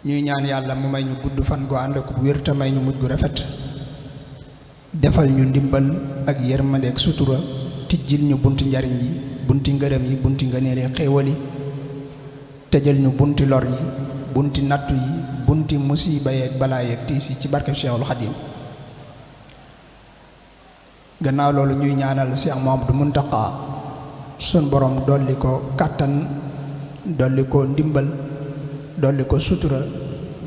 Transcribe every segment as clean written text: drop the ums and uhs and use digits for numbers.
ñuy ñaan yàlla mu may ñu gudd fan gu ànd ak wér te may ñu mujj gu rafet, defal ñu ndimbal ak yërmande ak sutura, tijjil ñu bunti njariñ yi, bunti ngërëm yi, bunti ngëneel xéewal yi, tëjal ñu bunti lor yi, bunti nattu yi, bunti musiba yeeg balaa yeeg tiis yi ci barkeb Cheikhul Khadim. gannaaw loolu ñuy ñaanal Cheikh Mouhamadou Mountakha sun borom dolli ko kàttan, dolli ko ndimbal, dolli ko sutura,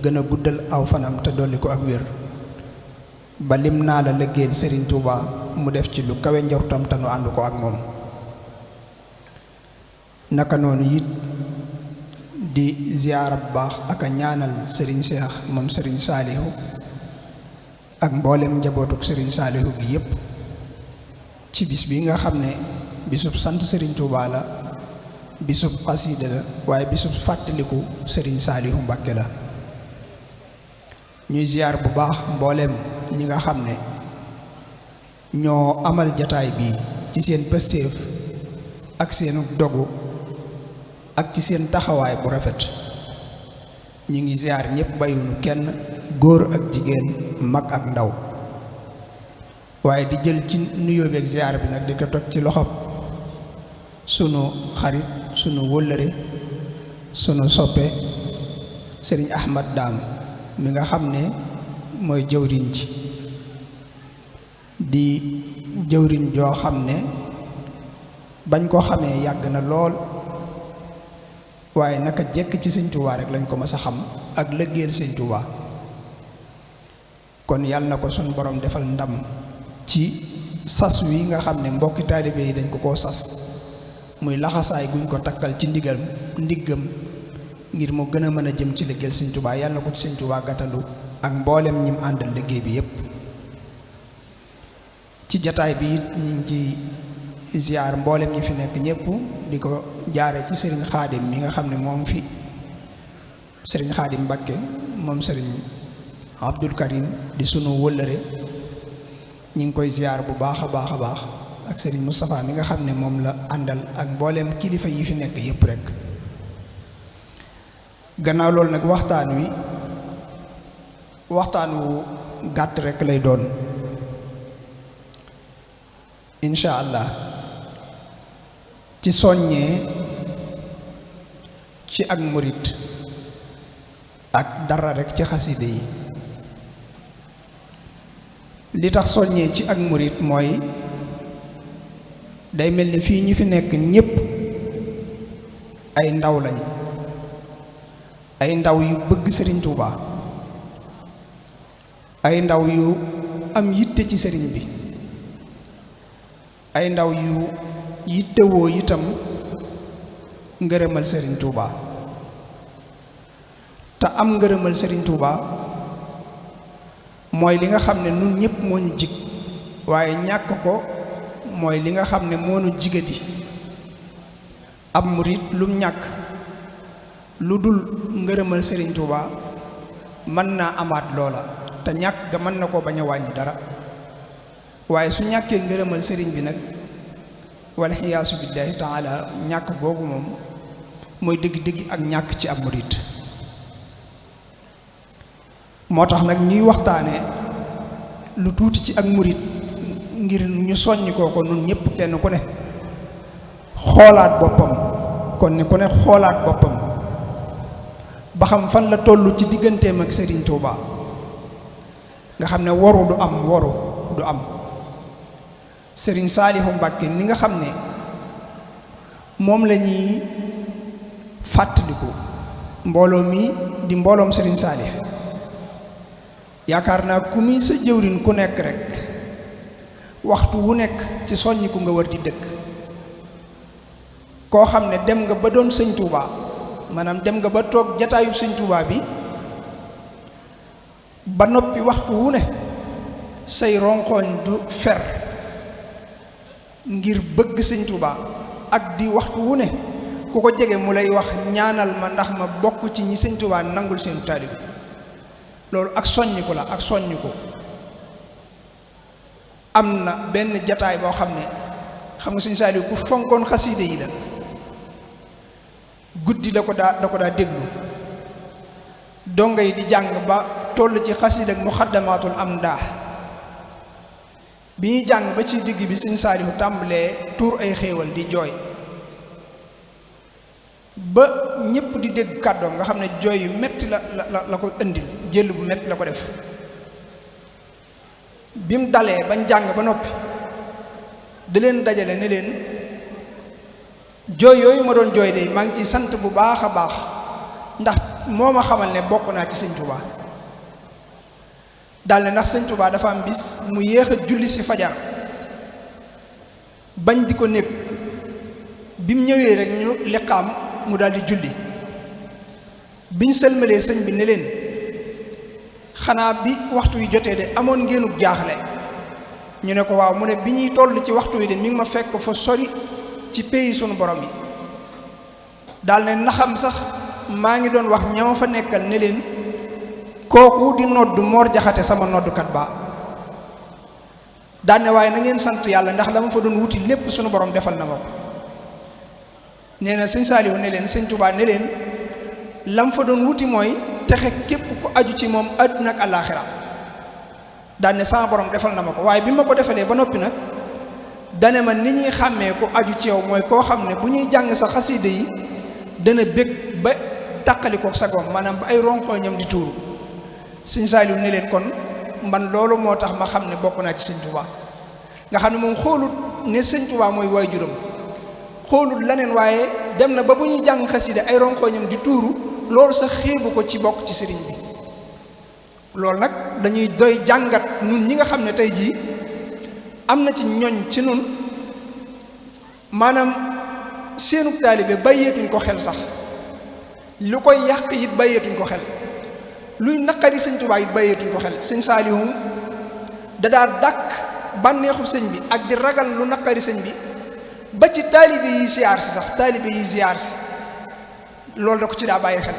gën a guddal aw fanam te dolli ko ak wér, ba lim naa la liggéeyal Serigne Touba mu def ci lu kawe njortam te nu ànd ko ak moom. naka noonu it di ziyaara bu baax ak a ñaanal Serigne Cheikh moom Serigne Saliou ak mboolem njabootuk Serigne Saliou gi yépp ci bis bi nga xam ne bisub sant Serigne Touba la, bisub xasiida la, waaye bisub fàttaliku Serigne Saliou Mbacké la. ñuy ziyaar bu baax mbooleem ñi nga xam ne ñoo amal jataay bi ci seen pëstéef ak seenu dogu ak ci seen taxawaay bu rafet. ñu ngi ziyaar ñépp bayuñu kenn, góor ak jigéen, mag ak ndaw, waaye di jël ci nuyoo bi ak ziyaar bi nag di ko toj ci loxob sunu xarit, sunu wëllëre, sunu soppe Serigne Ahmad Daam mi nga xam ne mooy jëwriñ ji, di jëwriñ joo xam ne bañ ko xamee yàgg na lool, waaye naka jekk ci Sëñ Tuubaa rek lañ ko mas a xam ak lëggéeyal Sëñ Tuubaa. kon yàlla na ko suñ borom defal ndam ci sas wi nga xam ne mbokki taalibe yi dañ ko koo sas, muy laxasaay guñ ko takkal ci ndiggam ngir mu gën a mën a jëm ci liggéeyal Sëñ Tuubaa. yàlla na ko ci Sëñ Tuubaa gàttandu ak mboolem ñim àndal liggéey bi yépp. ci jataay bi it ñu ngi ci ziyaar mboolem ñi fi nekk ñépp, di ko jaare ci Serigne Khadim mi nga xam ne moom fi Serigne Khadim Mbacké moom Serigne Abdul Karim di sunu wëllëre, ñi ngi koy ziyaar bu baax a baax a baax, ak Serigne Moustapha mi nga xam ne moom la àndal ak mboolem kilifa yi fi nekk yépp rek. gannaaw loolu nag waxtaan wu gàtt rek lay doon incha allah, ci soññee ci ak murit ak dara rek ci xaside yi. li tax soññee ci ak murit mooy day mel ni fii ñi fi nekk ñépp ay ndaw lañ, ay ndaw yu bëgg Serigne Touba, ay ndaw yu am yitte ci sëriñ bi, ay ndaw yu yittewoo itam ngërëmal Serigne Touba. te am ngërëmal Serigne Touba mooy li nga xam ne nun ñépp moo ñu jig, waaye ñàkk ko mooy li nga xam ne moo ñu jigati. ab murit lum ñàkk lu dul ngërëmal Serigne Touba mën naa amaat loola, te ñàkk ga mën na ko bañ a wàññi dara, waaye su ñàkkee ngërëmal sëriñ bi nag wal xiyaasu billaahi taala, ñàkk googu moom mooy dëgg-dëgg ak ñàkk ci ab murit. moo tax nag ñuy waxtaane lu tuuti ci ak murit ngir ñu soññ kooko nun ñépp kenn ku ne xoolaat boppam, kon ne ku ne xoolaat boppam ba xam fan la toll ci digganteem ak Serigne Touba, nga xam ne waru du am. Serigne Saliou Mbacké ni nga xam ne moom la ñuy fàttaliku, mbooloo mi di mbooloom Serigne Saliou, yaakaar naa ku muy sa jëwriñ ku nekk rek waxtu wu nekk ci soññiku nga war di dëkk. koo xam ne dem nga ba doon Sëñ Touba, maanaam dem nga ba toog jataayub Sëñ Touba bi ba noppi, waxtu wu ne say ronqooñ du fer ngir bëgg Sëñ Touba, ak di waxtu wu ne ku ko jege mu lay wax ñaanal ma ndax ma bokk ci ñi Sëñ Touba nangul seen taalib. loolu ak soññiku la, ak soññiku. am na benn jataay boo xam ne xam nga Sëñ Saliou ku fonkoon xasiide yi la, guddi da ko daa déglu, donga yi di jàng ba toll ci xasida ak muxaddamaatul amdah bi ñuy jàng ba ci digg bi sëñ Saalihu tàmbalee tuur ay xéewal di jooy ba ñépp di dégg kàddoom nga xam ne jooy yu metti la ko indil jël bu metti la ko def bi mu dalee bañ jàng ba noppi da leen dajale ne leen jooy yooyu ma doon jooy de maa ngi ciy sant bu baax a baax ndax moo ma xamal ne bokk naa ci sëñ Tuubaa daal ne ndax sëñ Tuubaa dafa am bis mu yéex a julli si fajar bañ di ko nekk bi mu ñëwee rek ñu liqaam mu daal di julli biñ sëlmalee sëñ bi ne leen xanaa bi waxtu wi jotee de amoon ngeenug jaaxle ñu ne ko waaw mu ne bi ñuy toll ci waxtu wi de mi ngi ma fekk fa sori ci pays sunu borom yi daal ne naxam sax maa ngi doon wax ñama fa nekkal ne leen kooku di nodd Moor Jaxate sama noddukat ba daal ne waaye na ngeen sant yàlla ndax la ma fa doon wuti lépp sunu borom defal na ma ko nee na sëñ Saaliwu ne leen sëñ Tuubaa ne leen lam fa doon wuti mooy texe képp ku aju ci moom àdduna ak àllaaxira daane sama borom defal na ma ko waaye bi ma ko defalee ba noppi nag dane ma ni ñuy xàmmee ku aju ci yow mooy koo xam ne bu ñuy jàng sa xasida yi dana bég ba tàqalikook sagoom maanaam ba ay ronkoñam di tuuru sëñ Saaliw ne leen kon man loolu moo tax ma xam ne bokk naa ci sëñ Tuubaa nga xam ne moom xoolut ne sëñ Tuubaa mooy waajuram xoolut leneen waaye dem na ba bu ñuy jàng xasida ay ronkoñam di tuuru loolu sax xeebu ko ci bokk ci sëriñ bi loolu nag dañuy doy jàngat nun ñi nga xam ne tey jii am na ci ñoñ ci nun maanaam seenug taalibe bàyyeetuñ ko xel sax lu koy yàq it bàyyeetuñ ko xel luy naqari sëñ Tuubaa it bàyyeetuñ ko xel sëñ Saalihu da daa dàkk bànneexu sëñ bi ak di ragal lu naqari sëñ bi ba ci taalibe yi ziyaar si sax taalibe yi ziyaar si loolu da ko ci daa bàyyi xel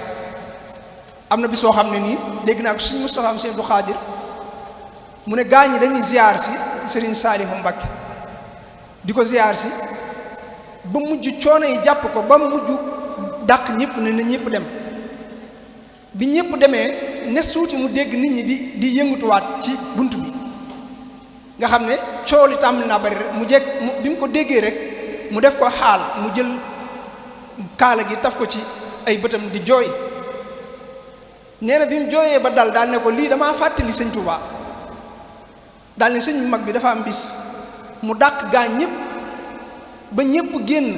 am na bis boo xam ne nii dégg naa ko sëñ Mustafaa am sëñ Abdu Xaadir mu ne gaañ ñi dañuy ziyaar si sëriñ Saalihu Mbakke di ko ziyaar si ba mujj coono yi jàpp ko ba mujj dàq ñëpp ne na ñëpp dem bi ñëpp demee ne suuti mu dégg nit ñi di yëngutuwaat ci bunt bi nga xam ne coow li tàmbali naa bari rek mu jekk bi mu ko déggee rek mu def ko xaal mu jël kaala gi taf ko ci ay bëtam di jooy nee na bi mu jooyee ba dal daal ne ko lii damaa fàttali sëñ Tuubaa daal ne sëñ bu mag bi dafa am bis mu dàq gaañ ñëpp ba ñëpp génn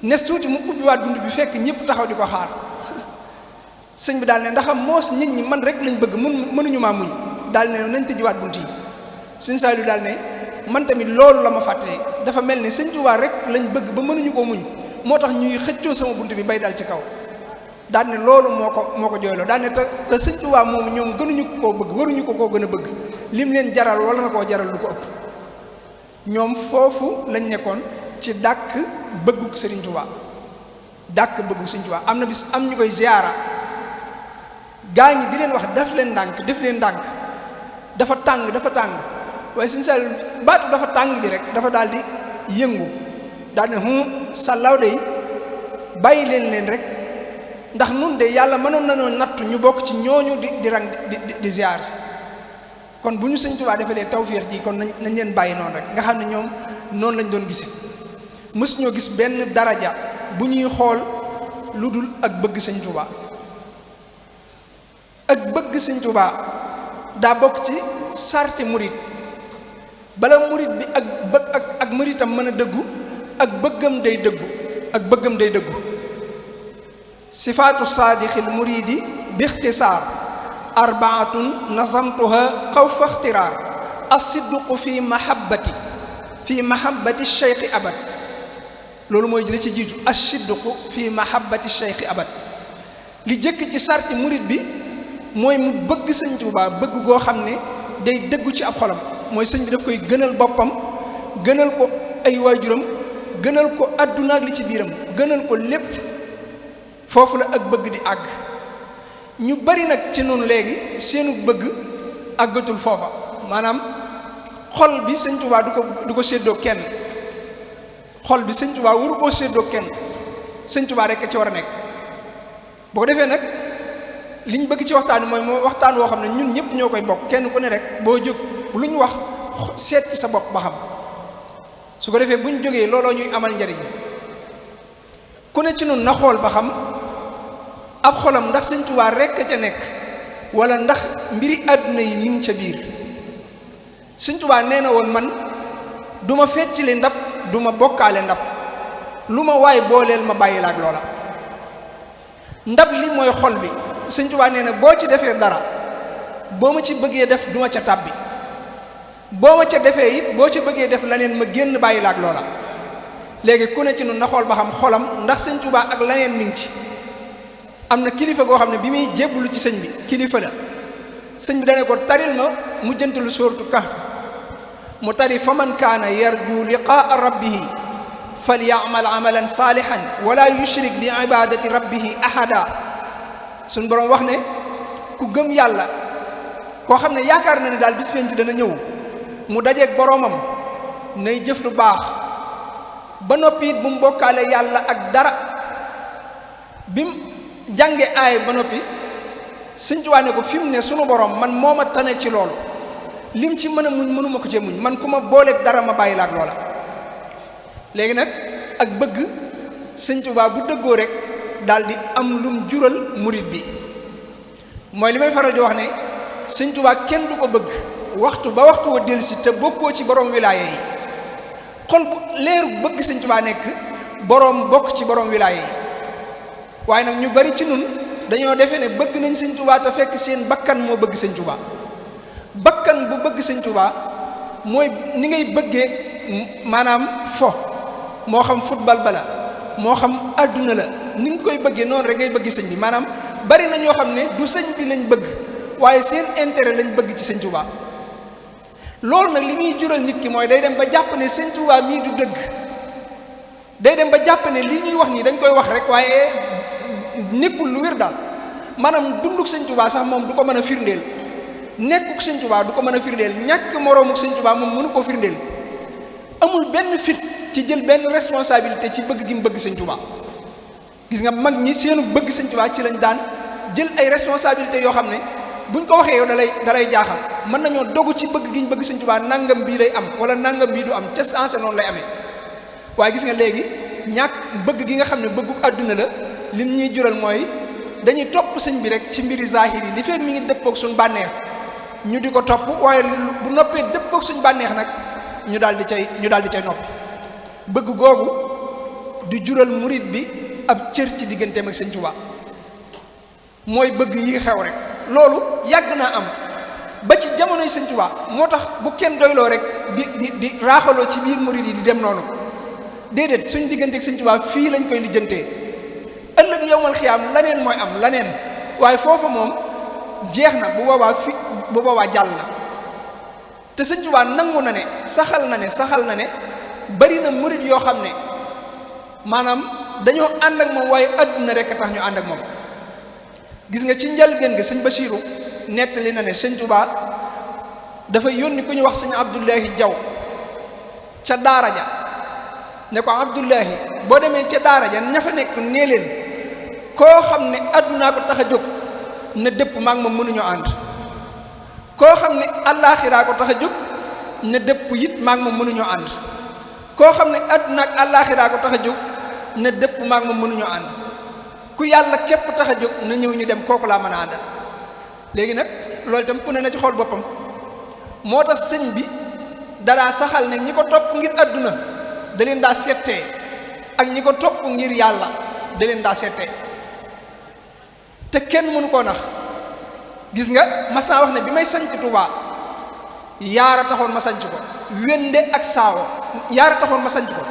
nes tuuti mu ubbiwaat bunt bi fekk ñëpp taxaw di ko xaar sëñ bi daal ne ndax moos nit ñi man rek lañ bëgg mënuñu maa muñ daal ne nañ tëjiwaat bunt yi sëñ Saaliw daal ne man tamit loolu la ma fàttali dafa mel ni sëñ Tuubaa rek lañ bëgg ba mënuñu koo muñ moo tax ñuy xëccoo sama bunt bi bay dal ci kaw daal ne loolu moo ko jooyloo daal ne te sëñ Tuubaa moomu ñoom gënuñu koo bëgg waruñu ko koo gën a bëgg lim leen jaral wala na koo jaral lu ko ëpp ñoom foofu lañ nekkoon ci dàkk bëggug Sëriñ Tuubaa dàkk bëggug Sëriñ Tuubaa am na bis am ñu koy ziyaara gaa ñi di leen wax def leen ndànk dafa tàng waaye Sëriñ Saaliw baatu dafa tàng bi rek dafa daal di yëngu daal ne sàllaaw de bàyyi leen rek ndax nun de yàlla mënoon nañoo nattu ñu bokk ci ñooñu di rang di ziyaar si kon bu ñu Sëñ Tuubaa defalee tawféex ji kon nañ leen bàyyi noonu rek nga xam ne ñoom noonu lañ doon gisee mës ñoo gis benn daraja bu ñuy xool lu dul ak bëgg Sëñ Tuubaa ak bëgg Sëñ Tuubaa daa bokk ci sarti murit bala murit bi ak muritam mën a dëggu ak bëggam day dëggu sifaatu saadixil muridi bixtisaar arbaatun nazamtuha xawfa ixtiraar asidduqu fi mahabbati cheikhi abad loolu mooy la ci jiitu asidduqu fi mahabbati cheikhi abad li jëkk ci sarti murit bi mooy mu bëgg Sëñ Tuubaa bëgg goo xam ne day dëggu ci ab xolam mooy sëñ bi daf koy gënal boppam gënal ko ay waajuram gënal ko àdduna ak li ci biiram gënal ko lépp foofu la ak bëgg di àgg ñu bari nag ci noonu léegi seenu bëgg àggatul foofa maanaam xol bi Sëñ Tuubaa du ko séddoo kenn xol bi Sëñ Tuubaa waru koo séddoo kenn Sëñ Tuubaa rekk ci war a nekk boo ko defee nag liñ bëgg ci waxtaan wi mooy waxtaan woo xam ne ñun ñëpp ñoo koy bokk kenn ku ne rek boo jóg lu ñu wax seet ci sa bopp ba xam su ko defee buñ jógee looloo ñuy amal njariñ ku ne ci nun na xool ba xam ab xolam ndax Sëñ Tuubaa rekk ca nekk wala ndax mbiri àdduna yi mi ngi ca biir. Sëñ Tuubaa nee na woon man du ma feccili ndab du ma bokkaale ndab lu ma waay booleel ma bàyyi la ak loola. ndab li mooy xol bi Sëñ Tuubaa nee na boo ci defee dara boo ma ci bëggee def du ma ca tàbbi boo ma ca defee it boo ci bëggee def laneen ma génn bàyyi la ak loola. léegi ku ne ci nun na xool ba xam xolam ndax Sëñ Tuubaa ak laneen mi ngi ci. am na kilifa goo xam ne bi muy jébbalu ci sëñ bi kilifa la sëñ bi dane ko taril ma mu jëntalu sóoratu Kahf mu tari fa man kaana yarju liqaa rabbihi falyamal amalan saalihan wala yushrik bi ibadati rabbihi ahada. suñ boroom wax ne ku gëm yàlla koo xam ne yaakaar na ne daal bis penc dana ñëw mu dajeeg boroomam nay jëf lu baax ba noppi it bu mu bokkaale yàlla ak dara. bim jànge aay ba noppi Sëñ Tuubaa ne ko fi mu ne sunu borom man moo ma tane ci loolu lim ci mën a muñ mënuma ko cee muñ man ku ma booleeg dara ma bàyyi la ak loola. léegi nag ak bëgg Sëñ Tuubaa bu dëggoo rek daal di am lum jural murit bi mooy li may faral di wax ne Sëñ Tuubaa kenn du ko bëgg waxtu ba waxtu wa dellusi te bokkoo ci borom wilaya yi. xol bu leeru bëgg Sëñ Tuubaa nekk borom bokk ci borom wilaya yi waaye nag ñu bari ci nun dañoo defee ne bëgg nañ Sëñ Tuubaa te fekk seen bakkan moo bëgg Sëñ Tuubaa. bakkan bu bëgg Sëñ Tuubaa mooy ni ngay bëggee maanaam fo moo xam football bala moo xam àdduna la ni nga koy bëggee noonu rek ngay bëgg sëñ bi maanaam bari na ñoo xam ne du sëñ bi lañ bëgg waaye seen intérêt lañ bëgg ci Sëñ Tuubaa. loolu nag li muy jural nit ki mooy day dem ba jàpp ne Sëñ Tuubaa mii du dëgg day dem ba jàpp ne lii ñuy wax nii dañ koy wax rek waaye nekkul lu wér daal maanaam dunduk Sëñ Tuubaa sax moom du ko mën a firndeel nekkuk Sëñ Tuubaa du ko mën a firndeel ñàkk moroomuk Sëñ Tuubaa moom mënu ko firndeel amul benn fit ci jël benn responsabilité ci bëgg gi mu bëgg Sëñ Tuubaa. gis nga mag ñi seenu bëgg Sëñ Tuubaa ci lañ daan jël ay responsabilités yoo xam ne buñ ko waxee yow dalay jaaxal mën nañoo dogu ci bëgg gi ñu bëgg Sëñ Tuubaa nangam bii lay am wala nangam bii du am ca sensé noonu lay amee waaye gis nga léegi ñàkk bëgg gi nga xam ne bëggu àdduna la lim ñuy jural mooy dañuy topp sëñ bi rek ci mbiri zahir yi li fekk mi ngi dëppoog suñ bànneex ñu di ko topp waaye bu noppee dëppoog suñ bànneex nag ñu daal di cay noppi bëgg googu du jural murit bi ab cër ci digganteem ak Sëñ Tuubaa mooy bëgg yi xew rek loolu yàgg naa am ba ci jamonoy Sëñ Tuubaa moo tax bu kenn doyloo rek di raaxaloo ci biir murit yi di dem noonu déedéet suñ digganteeg Sëñ Tuubaa fii lañ koy lijjantee ëllëg yowmal xiyaam laneen mooy am laneen waaye foofu moom jeex na bu boobaa jàll na te Sëñ Tuubaa nangu na ne saxal na ne bari na murit yoo xam ne maanaam dañoo ànd ak moom waaye àdduna rek a tax ñu ànd ak moom. gis nga ci njëlbéen gi sëñ Basiiru nettali na ne Sëñ Tuubaa dafa yónni ku ñu wax sëñ Abdullahi Jaw ca daara ja ne ko Abdullahi boo demee ca daara ja ña fa nekk nee leen koo xam ne àddunaa ko tax a jóg na dëpp maag moom mënuñoo ànd koo xam ne àllaaxiraa ko tax a jóg na dëpp it maag moom mënuñoo ànd koo xam ne àdduna ak àllaaxiraa ko tax a jóg na dëpp maag moom mënuñoo ànd ku yàlla képp tax a jóg na ñëw ñu dem kooku laa mën a àndal. léegi nag loolu itam ku ne na ci xool boppam moo tax sëñ bi daraa saxal ne ñi ko topp ngir àdduna da leen daa settee ak ñi ko topp ngir yàlla da leen daa settee te kenn mënu koo nax. gis nga mas naa wax ne bi may sanc Tuubaa yaara taxoon ma sanc ko wende ak saawo yaara taxoon ma sanc ko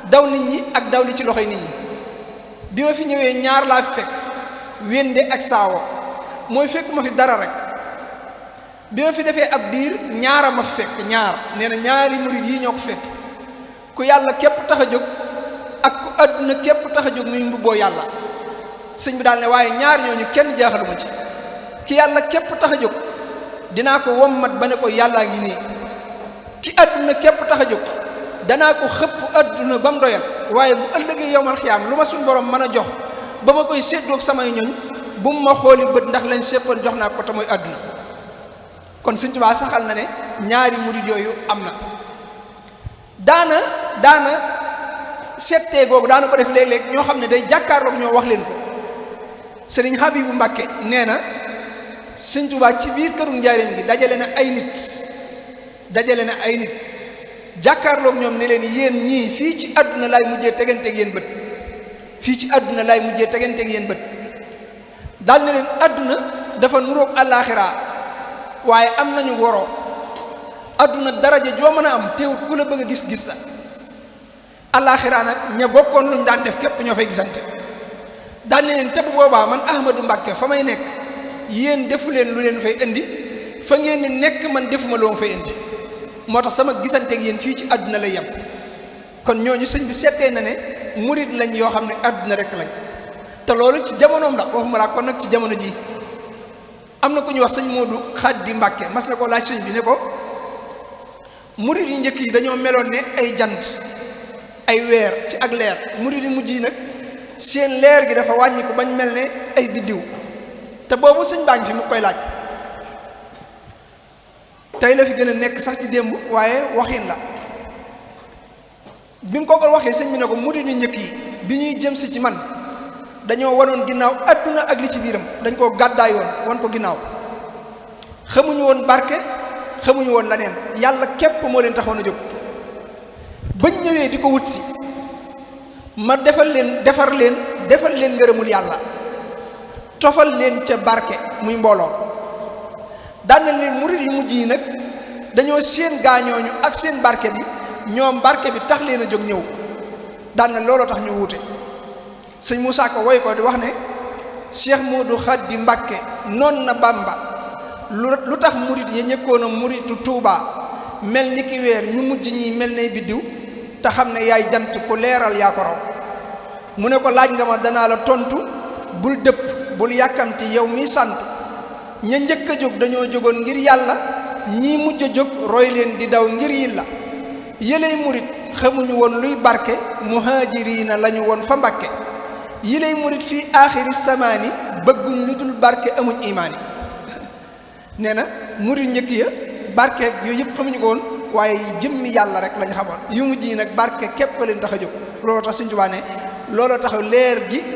daw nit ñi ak daw li ci loxoy nit ñi bi ma fi ñëwee ñaar laa fi fekk wende ak saawo mooy fekk ma fi dara rek bi ma fi defee ab diir ñaara ma fi fekk ñaar nee na ñaari murid yi ñoo ko fekk ku yàlla képp tax a jóg ak ku àdduna képp tax a jóg muy mbubboo yàlla. sëñ bi daal ne waaye ñaar ñooñu kenn jaaxaluma ci ki yàlla képp tax a jóg dinaa ko wommat ba ne ko yàllaa ngi nii ki àdduna képp tax a jóg danaa ko xëpp àdduna ba mu doyal waaye bu ëllëgee yowmal xiyaam lu ma suñ borom mën a jox ba ma koy séddoog samay ñoñ bu mu ma xooli bët ndax lañ séppoon jox naa ko te mooy àdduna. kon Sëñ Tuubaa saxal na ne ñaari murid yooyu am na. daana settee googu daana ko def léeg-léeg ñoo xam ne day jàkkaarloog ñoo wax leen ko. Sëriñ Habibu Mbàkke nee na Sëñ Tuubaa ci biir këru njaareem gi dajale na ay nit jàkkaarloog ñoom ne leen yéen ñii fii ci àdduna laay mujjee teganteeg yéen bët fii ci àdduna laay mujjee teganteeg yéen bët daal ne leen àdduna dafa nuroog àllaaxira waaye am nañu woroo àdduna daraja joo mën a am teewut ku la bëgg a gis sa àllaaxira nag ña bokkoon luñ daan def képp ñoo fay gisante daal ne leen te bu boobaa man Ahmadou Mbàkke fa may nekk yéen defu leen lu leen fay indi fa ngeen ni nekk man defuma loo fay indi moo tax sama gisanteeg yéen fii ci àdduna lay yem. kon ñooñu sëñ bi settee na ne murid lañ yoo xam ne àdduna rek lañ te loolu ci jamonoom la waxuma laa kon nag ci jamono ji am na ku ñuy wax sëñ Moodu Xaddi Mbàkke mas na ko laaj sëñ bi ne ko murid yi njëkk yi dañoo meloon ne ay jant ay weer ci ak leer murid yi mujj yi nag seen leer gi dafa wàññiku bañ mel ne ay biddiw te boobu sëñ baa ngi fi mu koy laaj tey la fi gën a nekk sax ci démb waaye waxin la bi mu ko waxee sëñ bi ne ko murid yi njëkk yi bi ñuy jëm si ci man dañoo wanoon ginnaaw adduna ak li ci biiram dañ koo gàddaay woon wan ko ginnaaw xamuñu woon barke xamuñu woon leneen yàlla képp moo leen taxoon a jóg bañ ñëwee di ko wut si ma defal leen ngërëmul yàlla tofal leen ca barke muy mbooloo daan na leen murid yi mujj yi nag dañoo seen gaañooñu ak seen barke bi ñoom barke bi tax leen a jóg ñëw daan na looloo tax ñu wuute sëñ Moussa Ka woy ko di wax ne Cheikh Modou Khady Mbàkke noon na Bamba lu tax murid ya ñëkkoon a muritu Tuubaa mel ni ki weer ñu mujj ñi mel ne biddiw te xam ne yaay jant ku leeral yaa ko raw mu ne ko laaj nga ma danaa la tontu bul dëpp bul yàkkamti yow mi sant ña njëkk a jóg dañoo jógoon ngir yàlla ñii mujj a jóg roy leen di daw ngir yilla yëley murit xamuñu woon luy barke muhaajiriina lañu woon fa Mbàkke yëley murit fii aaxiri samaani bëgguñ lu dul barke amuñ imaani nee na murit njëkk ya barke yooyu yëpp xamuñu ko woon waaye jëmmi yàlla rek lañ xamoon yu mujj yi nag barke képp leen tax a jóg looloo tax Sëñ Tuubaa ne looloo tax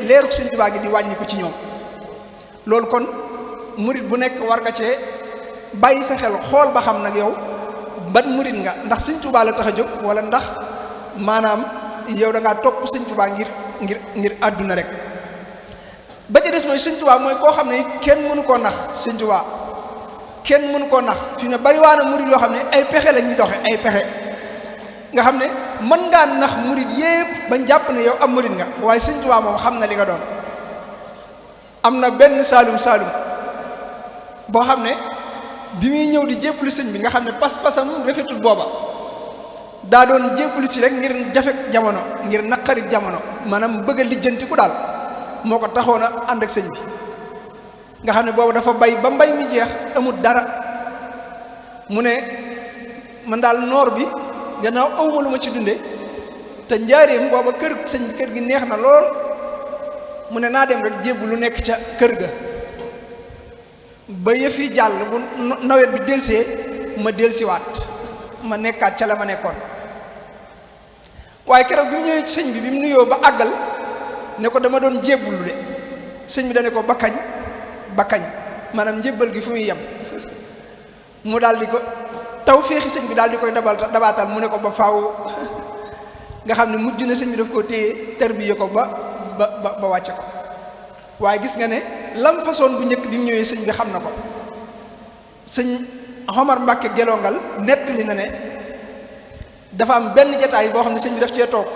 leeru Sëñ Tuubaa gi di wàññi ko ci ñoom loolu kon murit bu nekk war nga cee bàyyi sa xel xool ba xam nag yow ban murit nga ndax Sëñ Tuubaa la tax a jóg wala ndax maanaam yow da ngaa topp Sëñ Tuubaa ngir àdduna rek ba ca des mooy Sëñ Tuubaa mooy koo xam ne kenn mënu koo nax Sëñ Tuubaa kenn mënu koo nax fi ne bari waa na murit yoo xam ne ay pexe la ñuy doxe ay pexe nga xam ne mën ngaa nax murit yépp bañ jàpp ne yow am murit nga waaye Sëñ Tuubaa moom xam na li nga doon am na benn saalum boo xam ne bi muy ñëw di jébbalu sëñ bi nga xam ne pas-pasam rafetul booba daa doon jébbalu si rek ngir jafek jamono ngir naqarit jamono maanaam bëgg a lijjanti ku daal moo ko taxoon a ànd ak sëñ bi nga xam ne booba dafa bay ba mbay mi jeex amul dara mu ne man daal noor bi gannaaw awma lu ma ci dunde te njaareem booba kër sëñ bi kër gi neex na lool mu ne naa dem rek jébbu lu nekk ca kër ga ba yëf yi jàll bu nawet bi delsee ma delsiwaat ma nekkaat ca la ma nekkoon waaye keroog bi mu ñëwee ci sëñ bi mu nuyoo ba àggal ne ko dama doon jébbulu de sëñ bi dane ko ba kañ maanaam njébbal gi fu muy yem mu daal di ko taw féexi sëñ bi daal di koy dabaatal mu ne ko ba faaw nga xam ne mujj na sëñ bi daf koo téye tarbiye ko ba wàcce ko waaye gis nga ne lam façon bu njëkk bi mu ñëwee sëñ bi xam na ko sëñ Omar Mbàkke gelongal nettali na ne dafa am benn jataay boo xam ne sëñ bi daf cee toog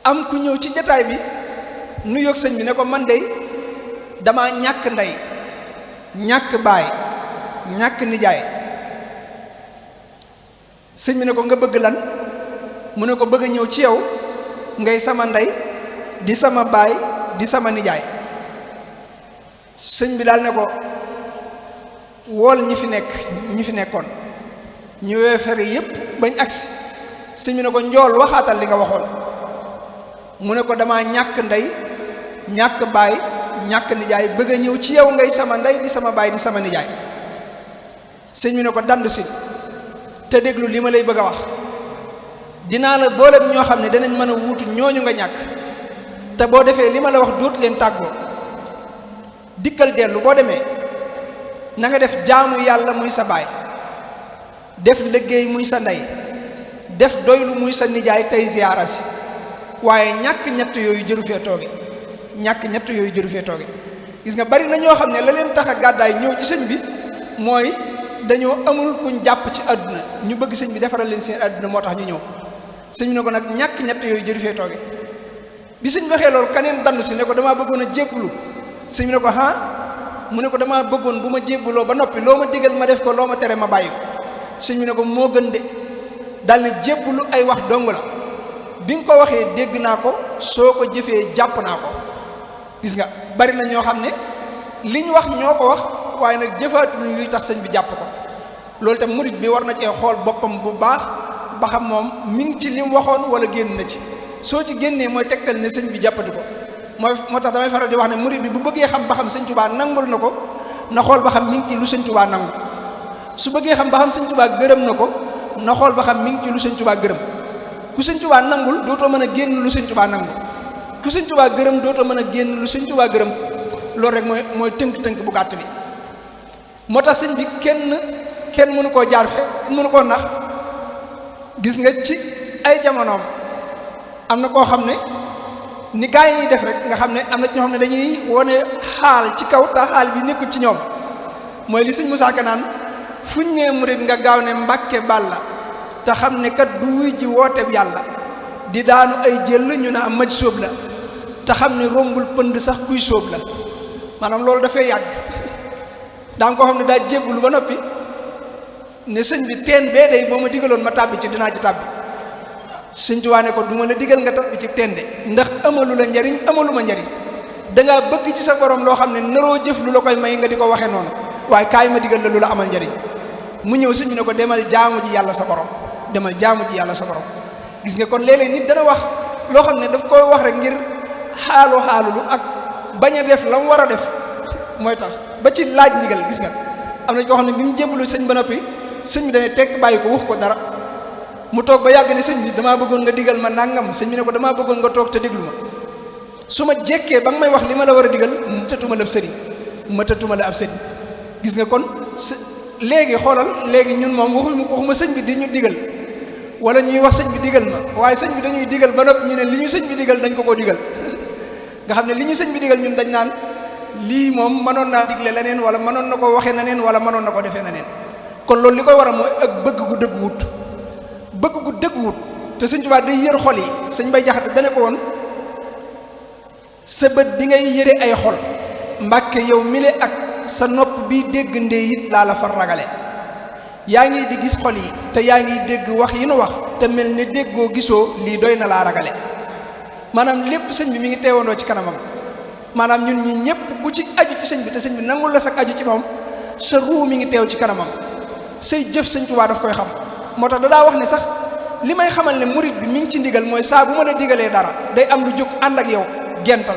am ku ñëw ci jataay bi nuyoog sëñ bi ne ko man de dama ñàkk ndey ñàkk baay ñàkk nijaay sëñ bi ne ko nga bëgg lan mu ne ko bëgg a ñëw ci yow ngay sama ndey di sama baay di sama nijaay sëñ bi daal ne ko wool ñi fi nekkoon ñu weefere yépp bañ agsi sëñ bi ne ko njool waxaatal li nga waxoon mu ne ko dama ñàkk ndey ñàkk baay ñàkk nijaay bëgg a ñëw ci yow ngay sama ndey di sama baay di sama nijaay. sëñ bi ne ko dandu si te déglu li ma lay bëgg a wax, dinaa la booleeg ñoo xam ne danañ mën a wuutu ñooñu nga ñàkk, te boo defee li ma la wax dootu leen tàggoo. dikkal dellu boo demee na nga def jaamu yàlla muy sa baay, def liggéey muy sa ndey, def doylu muy sa nijaay tey ziyaara si, waaye ñàkk ñett yooyu jëru fee tooge, ñàkk ñett yooyu jëru fee tooge. gis nga bari na ñoo xam ne la leen tax a gàddaay ñëw ci sëñ bi mooy dañoo amul kuñ jàpp ci àdduna, ñu bëgg sëñ bi defaral leen seen àdduna moo tax ñu ñëw. sëñ bi ne ko nag ñàkk ñett yooyu jëru fee tooge. bi sëñ waxee loolu kaneen dandu si ne ko damaa bëggoon a jébbalu. sëñ bi ne ko mu ne ko damaa bëggoon bu ma jébbaloo ba noppi loo ma digal ma def ko, loo ma tere ma bàyyi ko. sëñ bi ne ko moo gën de, dal ne jébbalu ay wax dong la, bi nga ko waxee dégg naa ko, soo ko jëfee jàpp naa ko. gis nga bari na ñoo xam ne liñ wax ñoo ko wax waaye nag jëfaatuñ luy tax sëñ bi jàpp ko. loolu tam murit bi war na cee xool boppam bu baax ba xam moom mi ngi ci li mu waxoon wala génn na ci. soo ci génnee mooy tegtal ne sëñ bi jàppati ko. moo tax damay faral di wax ne murit bi bu bëggee xam ba xam sëñ Tuubaa nangul na ko, na xool ba xam mi ngi ci lu sëñ Tuubaa nangu. su bëggee xam ba xam sëñ Tuubaa gërëm na ko, na xool ba xam mi ngi ci lu sëñ Tuubaa gërëm. ku sëñ Tuubaa nangul dootoo mën a génn lu sëñ Tuubaa nangu, ku sëñ Tuubaa gërëm dootoo mën a génn lu sëñ Tuubaa gërëm. loolu rek mooy tënk-tënk bu gàtt bi. moo tax sëñ bi kenn mënu koo jaar fe mënu koo nax. gis nga ci ay jamonoom am na koo xam ne ni gaa yi def rek nga xam ne am na ñoo xam ne dañuy wone xaal ci kaw te xaal bi nekkul ci ñoom. mooy li sëñ Musaa Ka naan fuñ nee murit nga gaaw ne Mbàkke Bàlla, te xam ne kat du wuy ji wooteeb yàlla, di daanu ay jël ñu ne am maj sóob la, te xam ne rombul pënd sax kuy sóob la. maanaam loolu dafay yàgg. daa nga koo xam ne daa jébbalu ba noppi ne sëñ bi teen bee day boo ma digaloon ma tàbbi ci dinaa ci tàbbi. sëñ Tuubaa ne ko du ma la digal nga tàbbi ci teen de, ndax amalu la njariñ amalu ma njariñ. dangaa bëgg ci sa borom loo xam ne naroo jëf lu la koy may nga di ko waxee noonu, waaye kaay ma digal la lu la amal njariñ. mu ñëw sëñ bi ne ko demal jaamu ji yàlla sa borom, demal jaamu ji yàlla sa borom. gis nga kon léeg-léeg nit dana wax loo xam ne daf koy wax rek ngir xaalulu ak bañ a def la mu war a def mooy tax ba ci laaj ndigal. gis nga am na koo xam ne bi mu jébbalu sëñ ba noppi sëñ bi dane tekk bàyyi ko wax ko dara. mu toog ba yàgg ne sëñ bi damaa bëggoon nga digal ma nangam. sëñ bi ne ko damaa bëggoon nga toog te déglu ma, su ma jekkee ba nga may wax li ma la war a digal mu tëtuma la ab sëriñ, ma tëtuma la ab sëriñ. gis nga kon léegi xoolal léegi ñun moom waxuma sëñ bi di ñu digal wala ñuy wax sëñ bi digal ma, waaye sëñ bi dañuy digal ba noppi ñu ne li ñu sëñ bi digal dañ ko digal. nga xam ne li ñu sëñ bi digal ñun dañ naan lii moom mënoon naa digle leneen wala mënoon na ko waxee neneen wala mënoon na ko defee neneen. kon loolu li koy waral mooy ak bëgg gu dëgg wut te sëñ Tuubaa day yër xol yi. sëñ Bay Jaxate dane ko woon sa bët bi ngay yëre ay xol Mbàkke yow mile ak sa nopp bi dégg ndee it laa la far ragale. yaa ngi di gis xol yi te yaa ngi dégg wax yi nu wax te mel ne déggoo gisoo, lii doy na laa ragale. maanaam lépp sëñ bi mi ngi teewandoo ci kanamam. maanaam ñun ñi ñëpp ku ci aju ci sëñ bi te sëñ bi nangul la sax aju ci moom, sa ruu mi ngi teew ci kanamam. say jëf sëñ Tuubaa daf koy xam. moo tax daa wax ne sax li may xamal ne murit bi mi ngi ci ndigal mooy saa bu ma la digalee dara day am lu jóg ànd ak yow gental.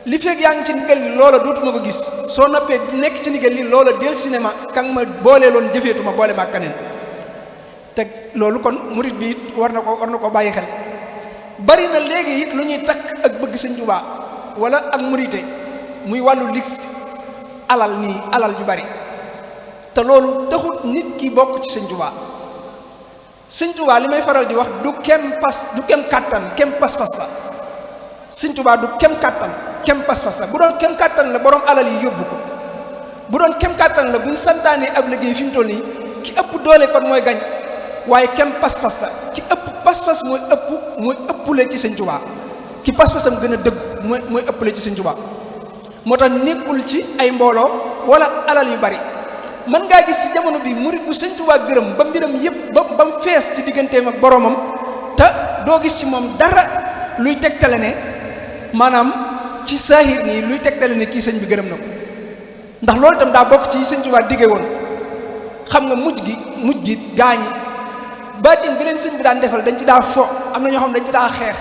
li fekk yaa ngi ci ndigal li loola dootuma ko gis, soo noppee nekk ci ndigal li loola del cinéma kan ma booleeloon jëfeetuma boole ma kaneen. te loolu kon murit bi it war na ko bàyyi xel. bari na léegi it lu ñuy takk ak bëgg sëñ Tuubaa wala ak murite muy wàllu lix alal nii alal ju bari, te loolu taxut nit ki bokk ci sëñ Tuubaa. sëñ Tuubaa li may faral di wax du kem kàttan kem pas-pas la. sëñ Tuubaa du kem kàttan kem pas-pas la. bu doon kem kàttan la borom alal yi yóbbu ko, bu doon kem kàttan la buñ santaanee ab liggéey fi mu toll nii ki ëpp doole kon mooy gañ, waaye kem pas-pas la. ki ëpp pas-pas mooy ëppule ci sëñ Tuubaa. ki pas-pasam gën a dëgg mooy ëppule ci sëñ Tuubaa. moo tax nekkul ci ay mbooloo wala alal yu bari. mën ngaa gis ci jamono bi murit bu sëñ Tuubaa gërëm ba mbiram yëpp ba mu fees ci digganteem ak boromam, te doo gis ci moom dara luy tegtale ne maanaam ci saahir nii luy tegtale ne kii sëñ bi gërëm na ko. ndax loolu itam daa bokk ci sëñ Tuubaa digge woon. xam nga mujj gi gaañi baatin bi leen sëñ bi daan defal dañ ci daa fo, am na ñoo xam dañ ci daa xeex.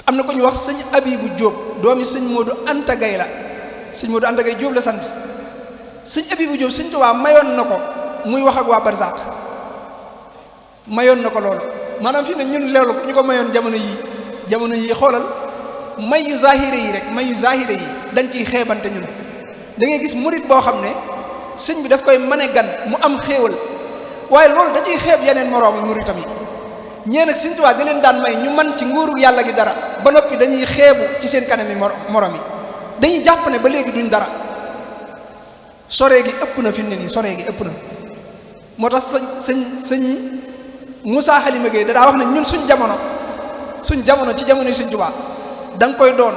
am na ko ñu wax sëñ Abibu Jóob doomi sëñ Modou Anta Gaye la sëñ Modou Anta Gaye Jóob la sant sëñ Abibu Jóob sëñ Tuubaa mayoon na ko muy wax ak waa barsàq mayoon na ko loolu maanaam fi ne ñun leelu ñu ko mayoon jamono yii xoolal may yu zahire yi rek may yu zahire yi dañ ciy xeebante ñun da ngay gis murit boo xam ne sëñ bi daf koy mane gan mu am xéewal waaye loolu da ciy xeeb yeneen moroomu muritam yi ñee nag sëñ Tuubaa da leen daan may ñu man ci nguuru yàlla gi dara ba noppi dañuy xeebu ci seen kanami morom yi dañuy jàpp ne ba léegi duñ dara sore gi ëpp na fi ne nii sore gi ëpp na moo tax sëñ Moussa Halima Gueye da daa wax ne ñun suñ jamono ci jamono sëñ Tuubaa da nga koy doon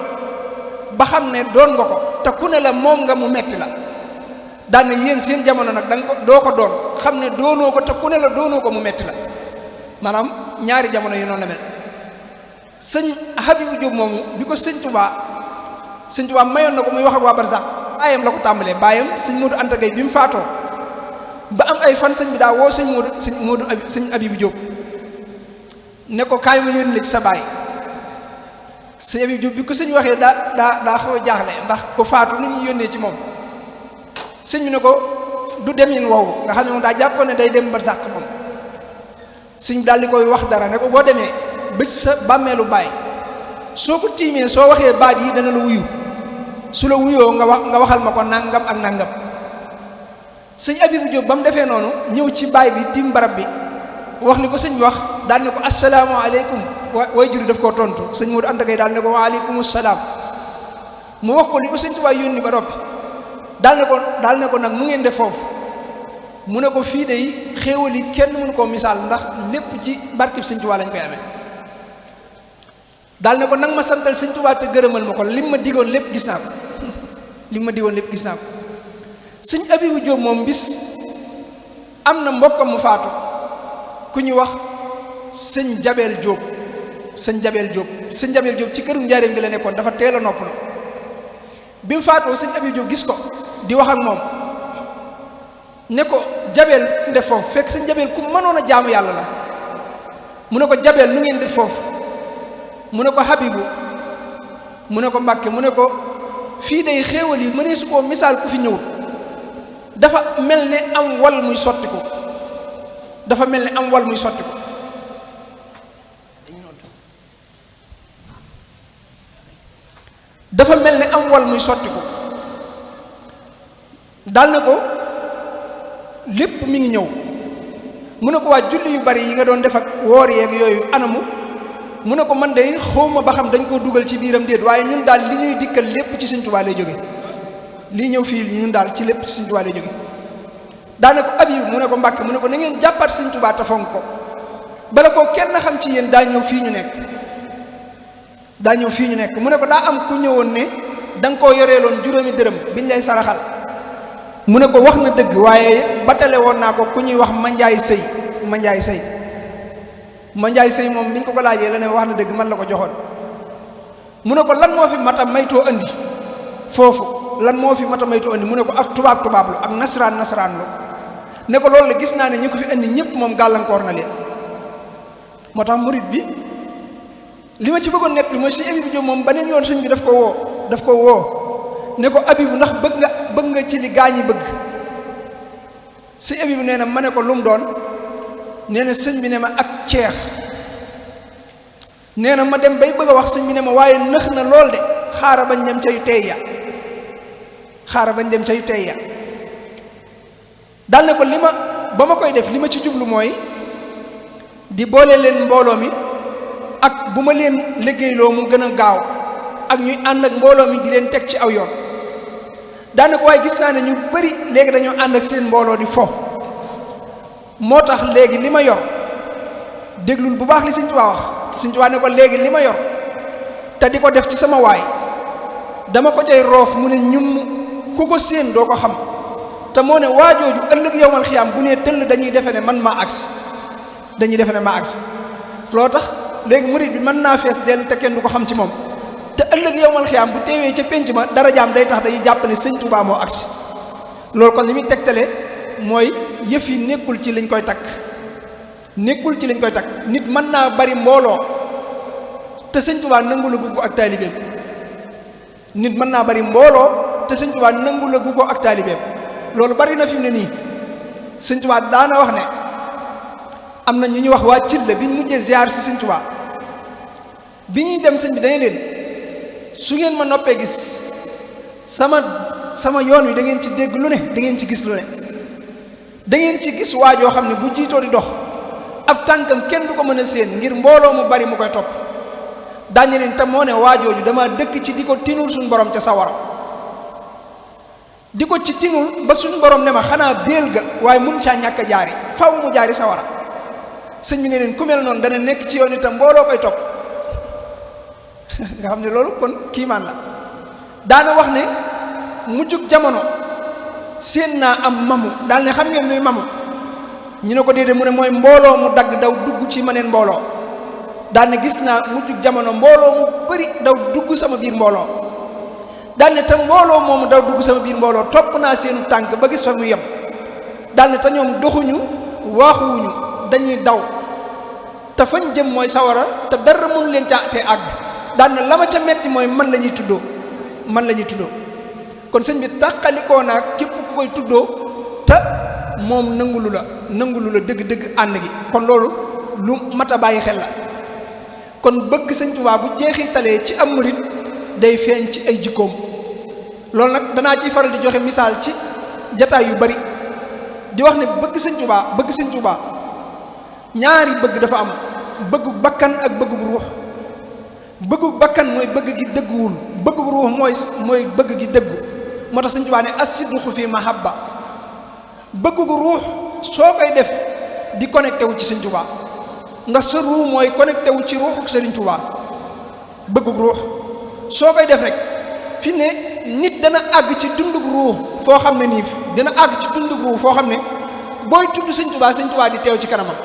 ba xam ne doon nga ko te ku ne la moom nga mu metti la daan ne yéen seen jamono nag doo ko doon xam ne doonoo ko te ku ne la doonoo ko mu metti la maanaam ñaari jamono yu noonu la mel sëñ Habibu Jóob moomu bi ko sëñ Tuubaa mayoon na ko muy wax ak waa barsàq baayam la ko tàmbalee baayam sëñ Modou Anta Gaye bi mu faatoo ba am ay fan sëñ bi daa woo sëñ Abibu Jóob ne ko kaay ma yónni la ci sa baay sëñ Abibu Jóob bi ko sëñ waxee daa xaw a jaaxle ndax ko faatu nu ñuy yónnee ci moom sëñ bi ne ko du dem yin woowu nga xam ne moom daa jàppoon ne day dem barsàq moom sëñ bi daal di koy wax dara ne ko boo demee ba sa bàmmeelu baay soo ko tiimee soo waxee baat yi dana la wuyu su la wuyoo nga waxal ma ko nangam ak nangam sëñ Abibu Jóob ba mu defee noonu ñëw ci baay bi tiim barab bi wax li ko sëñ bi wax daal ne ko assalaamu aleykum way juri daf koo tontu sëñ Modou Anta Gaye daal ne ko waaleykum salaam mu wax ko li ko sëñ Tuubaa yónni ba noppi daal ne ko nag mu ngeen def foofu mu ne ko fii de xéewal yi kenn mënu koo misaal ndax lépp ci barkib sëñ Tuubaa lañ koy amee daal ne ko nag ma santal sëñ Tuubaa te gërëmal ma ko lim ma digoon lépp gis naa ko sëñ Abibu Jóob moom bis am na mbokkam mu faatu ku ñuy wax sëñ Jabel Jóob sëñ Jabel Jóob ci këru njaareem bi la nekkoon dafa teel a noppalu bi mu faatoo sëñ Abibu Jóob gis ko di wax ak moom ne ko Jabel def foofu fekk sëñ Jabel ku mënoon a jaamu yàlla la mu ne ko Jabel nu ngeen def foofu mu ne ko Habibu mu ne ko Mbàkke mu ne ko fii day xéewal yi mënee su koo misaal ku fi ñëwut dafa mel ne am wal muy sotti ko dafa mel ne am wal muy sotti ko dafa mel ne am wal muy sotti ko dal na ko lépp mi ngi ñëw mu ne ko waa julli yu bari yi nga doon def ak woor yeeg yooyu anamu mu ne ko man de xawma ba xam dañ koo dugal ci biiram déet waaye ñun daal li ñuy dikkal lépp ci Sëñ Tuubaa lay jóge lii ñëw fii ñun daal ci lépp ci Sëñ Tuubaa lay jóge daane ko Abibu mu ne ko Mbàkke mu ne ko na ngeen jàppaat Sëñ Tuubaa te fonk ko bala koo kenn xam ci yéen daa ñëw fii ñu nekk mu ne ko daa am ku ñëwoon ne da nga koo yoreeloon juróomi dërëm biñ lay saraxal mu ne ko wax na dëgg waaye batale woon naa ko ku ñuy wax manjaay sëy moom biñ ko laajee la ne wax na dëgg man la ko joxoon mu ne ko lan moo fi mata maytoo andi foofu lan moo fi mata maytoo andi mu ne ko ak tubaab lu ak nasaraan lu ne ko loolu la gis naa ne ñi ko fi andi ñëpp moom gàllankoor na leen moo tax murit bi li ma ci bëggoon nekk li mooy sëñ Abibu Jóob moom beneen yoon sëñ bi daf ko woo ne ko Abibu ndax bëgg nga ci li gaañ yi bëgg sëñ Abibu nee na ma ne ko lu mu doon nee na sëñ bi ne ma ak ceex nee na ma dem bay bëgg a wax sëñ bi ne ma waaye nëx na lool de xaara bañ dem ca yu tey ya dal ne ko ba ma koy def li ma ci jublu mooy di boole leen mbooloo mi ak bu ma leen liggéeyloo mu gën a gaaw ak ñuy ànd ak mbooloo mi di leen teg ci aw yoon daane ko waaye gis naa ne ñu bari léegi dañoo ànd ak seen mbooloo di fo moo tax léegi li ma yor déglul bu baax li Sëñ Tuubaa wax Sëñ Tuubaa ne ko léegi li ma yor te di ko def ci sama waay dama ko cay roof mu ne ñum ku ko séen doo ko xam te moo ne waajooju ëllëg yowmal xiyaam bu nee tëll dañuy defe ne maa agsi loo tax léegi murit bi mën naa fees dell te kenn du ko xam ci moom te ëllëg yowmal xiyaam bu teewee ca pénc ma darajaam day tax dañuy jàpp ne Sëñ Tuubaa moo agsi loolu kon li muy tegtale mooy yëf yi nekkul ci liñ koy takk nit mën naa bari mbooloo te Sëñ Tuubaa nangu la ko ak taalibeem nit mën naa bari mbooloo te Sëñ Tuubaa nangu la gu ko ak taalibeem loolu bari na fi mu ne nii Sëñ Tuubaa daana wax ne am na ñu ñuy wax waa Cilla bi ñu mujjee ziar si Sëñ Tuubaa bi ñuy dem sëñ bi dañu leen su ngeen ma noppee gis sama yoon wi da ngeen ci dégg lu ne da ngeen ci gis lu ne da ngeen ci gis waajoo xam ne bu jiitoo di dox ab tànkam kenn du ko mën a séen ngir mbooloo mu bari mu koy topp daañu leen te moo ne waajooju dama dëkk ci di ko tinul suñu borom ca sawara di ko ci tinul ba suñu borom ne ma xanaa béel ga waaye mun caa ñàkk a jaari faw mu jaari sawara sëñ bi ne leen ku mel noonu dana nekk ci yoon itam mbooloo koy topp nga xam ne loolu kon kiimaan la daana wax ne mujjug jamono séen naa am mamu daal ne xam ngeen luy mamu ñu ne ko déedéet mu ne mooy mbooloo mu dagg daw dugg ci maneen mbooloo daal ne gis naa mujjug jamono mbooloo mu bari daw dugg sama biir mbooloo daal ne te mbooloo moomu daw dugg sama biir mbooloo topp naa seenu tànk ba gis fa mu yem daal ne te ñoom doxuñu waaxuwuñu dañuy daw te fañ jëm mooy sawara te dara mënu leen ca te àgg daal ne la ma ca metti mooy man la ñuy tuddoo kon sëñ bi tàqalikoo naa képp ku koy tuddoo te moom nangulu la dëgg-dëgg ànd gi kon loolu lu mat a bàyyi xel la kon bëgg Sëñ Tuubaa bu jeexitalee ci am murit day feeñ ci ay jikkoom loolu nag danaa ciy faral di joxe misaal ci jataay yu bari di wax ne bëgg Sëñ Tuubaa ñaari bëgg dafa am bëggu bakkan ak bëggu ruux bëggu bakkan mooy bëgg gi dëgguwul bëggu ruux mooy bëgg gi dëggu moo tax Sëñ Tuubaa ne as-sidqu fi mahabba bëggu ruux soo koy def di connecté wu ci Sëñ Tuubaa ndax sa ruux mooy connecté wu ci ruuxuk Sëriñ Tuubaa bëggu ruux soo koy def rek fi ne nit dana àgg ci dundug ruux foo xam ne nii dina àgg ci dundug ruux foo xam ne booy tudd Sëñ Tuubaa di teew ci kanamam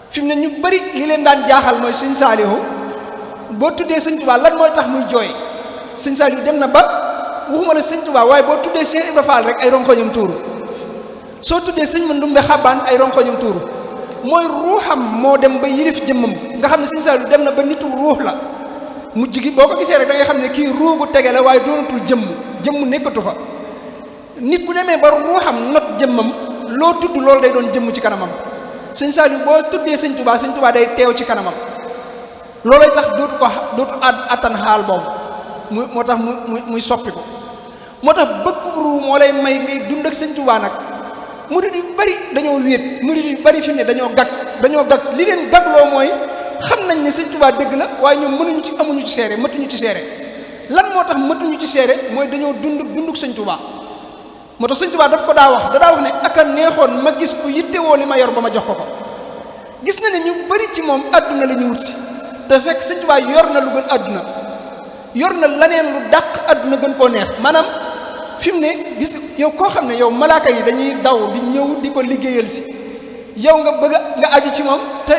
fi mu ne ñu bari li leen daan jaaxal mooy Sëñ Saalihu boo tuddee Sëñ Tuubaa lan mooy tax muy jooy Sëñ Saalihu dem na ba waxuma la Sëñ Tuubaa waaye boo tuddee Cheikh Ibra Fall rek ay ronkoñam tuuru soo tuddee Sëñ Mandumbe Xabaan ay ronkoñam tuuru mooy ruuxam moo dem ba yilif jëmmam nga xam ne Sëñ Saalihu dem na ba nitu ruux la mujj gi boo ko gisee rek da ngay xam ne kii ruugu tege la waaye doonatul jëmm nekkatu fa nit bu demee ba ruuxam not jëmmam loo tudd loolu day doon jëmm ci kanamam Sëñ Saalihu boo tuddee Sëñ Tuubaa day teew ci kanamam loolay tax dootu attan xaal boobu moo tax muy soppi ko moo tax bëgg ruu moo lay may ngay dund ak Sëñ Tuubaa nag murid yu bari dañoo wéet murid yu bari fi mu ne dañoo gag li leen gagloo mooy xam nañ ne Sëñ Tuubaa dëgg la waaye ñoom amuñu ci seere matuñu ci seere lan moo tax matuñu ci seere mooy dañoo dunduk Sëñ Tuubaa moo tax Sëñ Tuubaa daf ko daa wax ne aka neexoon ma gis ku yittewoo li ma yor ba ma jox ko gis na ne ñu bari ci moom àdduna la ñu wut si te fekk Sëñ Tuubaa yor na lu gën àdduna yor na laneen lu dàq àdduna gën koo neex maanaam fi mu ne gis yow koo xam ne yow malaaka yi dañuy daw di ñëw di ko liggéeyal si yow nga bëgg nga aju ci moom te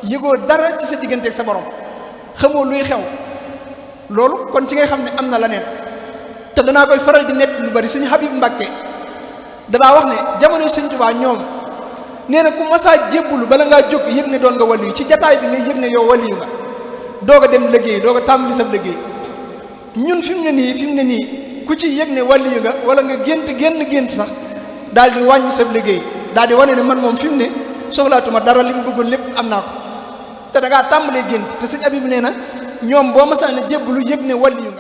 yëgoo dara ci sa diggante ak sa borom xamoo luy xew loolu kon ci ngay xam ne am na laneen te danaa koy faral di nett lu bari Sëñ Habib Mbàkke danaa wax ne jamono Sëñ Tuubaa ñoom nee na ku masaa jébbulu bala ngaa jóg yëg ne doon nga waliyu ci jataay bi ngay yëg ne yow waliyu nga doog a dem liggéey doog a tàmbali sa liggéey ñun fi mu ne nii ku ci yëg ne waliyu nga wala nga gént sax daal di wàññi sa liggéey daal di wane ne man moom fi mu ne soxlaatuma dara li mu bëggoon lépp am naa ko te da ngaa tàmbalee gént te Sëñ Habib nee na ñoom boo masaa ne jébbulu yëg ne waliyu nga